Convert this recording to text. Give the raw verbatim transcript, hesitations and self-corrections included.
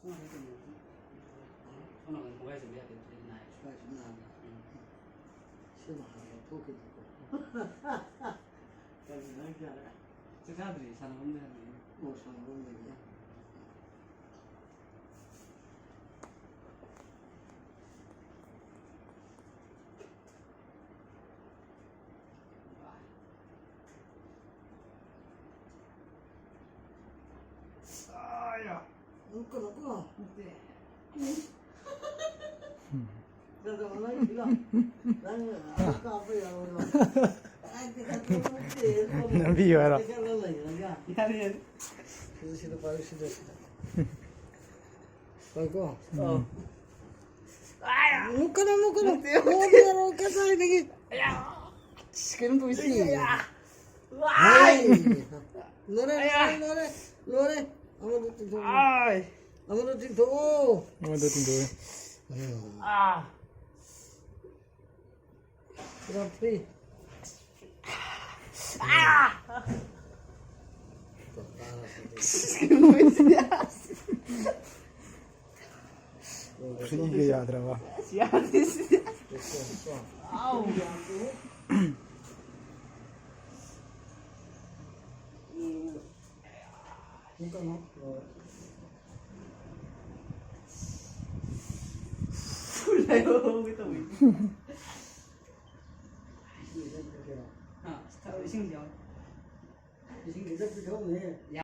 ꯁꯣꯝ ꯅꯥꯀꯟ ꯀꯩꯅꯣ, ꯁꯣꯝ ꯅꯥꯀꯟ ꯄꯨꯈꯥꯏ ꯆꯟꯕ ꯌꯥꯗꯦ, ꯁꯤꯗꯤ ꯅꯥꯏ꯫ ꯁ꯭ꯋꯥꯏꯁꯤ ꯅꯥꯕ꯫ ꯎꯝ꯫ ꯁꯤꯃ ꯍꯥꯟꯅ ꯂꯧꯊꯣꯛꯈꯤꯗ꯭ꯔꯦꯀꯣ꯫ ꯀꯔꯤ ꯅꯪ ꯀꯌꯥꯔꯦ? ꯆꯥꯛ ꯆꯥꯗ꯭ꯔꯤ, ꯁꯥꯟꯅꯐꯝꯗ ꯍꯜꯂꯛꯏꯅꯦ꯫ ꯑꯣ, ꯁꯥꯟꯅꯐꯝꯗꯒꯤ꯫ ꯅꯣꯛꯀꯅꯨꯀꯣ꯫ ꯅꯪ ꯀꯩꯗꯧꯕ ꯅꯪ ꯁꯤꯗ? ꯅꯪ ꯑꯃꯨꯛ ꯀꯥꯞꯄ ꯌꯥꯔꯣꯏꯗ꯭ꯔꯣ? ꯅꯝꯕꯤꯌꯨ ꯍꯥꯏꯔꯣ? ꯀꯩꯗꯧꯔ ꯂꯩꯔꯒ? ꯌꯥꯔꯦ, ꯌꯥꯔꯦ꯫ ꯁꯤꯗ, ꯁꯤꯗ ꯄꯥꯏꯌꯨ, ꯁꯤꯗ, ꯁꯤꯗ꯫ ꯄꯥꯏꯀꯣ꯫ ꯎꯝ꯫ ꯅꯣꯛꯀꯅꯨ, ꯅꯣꯛꯀꯅꯨ꯫ ꯅꯠꯇꯦ, ꯅꯣꯛꯀꯅꯨ, ꯀꯗꯥꯏꯗꯒꯤ? ꯑꯁ, ꯀꯩꯅꯣꯝ ꯇꯧꯏꯁꯤ꯫ ꯍꯩ! ꯂꯣꯏꯔꯦ, ꯂꯣꯏꯔꯦ, ꯂꯣꯏꯔꯦ, ꯂꯣꯏꯔꯦ꯫ ꯑꯃꯗꯣ ꯆꯤꯡꯊꯣꯛꯑꯣ꯫ ꯑꯥꯏ! ꯑꯃꯗꯣ ꯆꯤꯡꯊꯣꯛꯑꯣ꯫ ꯑꯃꯗꯣ ꯆꯤꯡꯊꯣꯛꯑꯦ꯫ ꯎꯝ꯫ ꯑꯥ! Round three. ꯑꯥ! ꯐ꯭ꯔꯤꯒ ꯌꯥꯗ꯭ꯔꯕ? ꯑꯁ, ꯌꯥꯗꯦ ꯁꯤꯗꯤ꯫ ꯑꯥꯎ! ꯂꯩꯍꯧꯒꯦ ꯇꯧꯋꯤ꯫ ꯍꯥ? ꯊꯛꯑꯣ, ꯏꯁꯤꯡ ꯌꯥꯎ꯫ ꯏꯁꯤꯡ ꯈꯤꯇ ꯄꯤꯊꯛꯎꯅꯦ꯫